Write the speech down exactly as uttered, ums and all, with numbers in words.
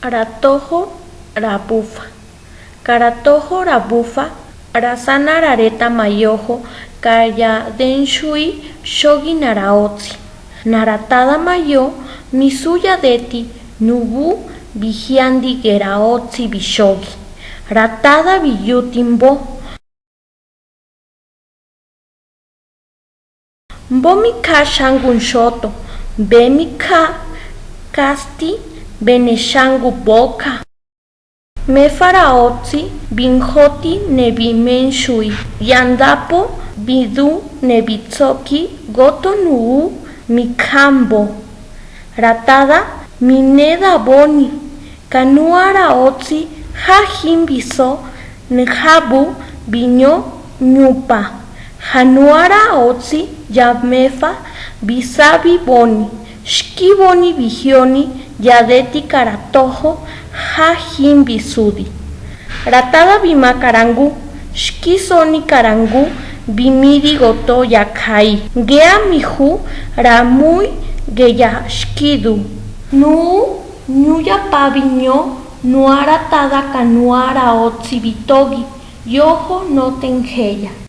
Ratojo rabufa. Ka ratojo rabufa, rasana rareta mayojo ka yadenxuí xoguina raotsi. Na ratada mayó misuyadeti nubu bijiandi ge raotsi bixogi. Ratada biyuti mbo. Mbo mika xangu nxoto, be mika kasti, be nexangu boka. Mefa raotsi binxoti ne bimenxui, yandapo bidu ne bitsoki goto nuu mikambo. Ratada mineda boni, kanua raotsi jajimbiso njabu biño ñupa. Janua raotsi yamefa bisabi boni, xki boni bijioni yadeti ka ratojo jajimbisudi. Ratada bima karangu, xki soni karangu bimidi goto yakai. Ngea miju ramui ge yaxkidu. Nuu ñuyapa biño nua ratada kanua raotsi bitogi, yojo notenjeya.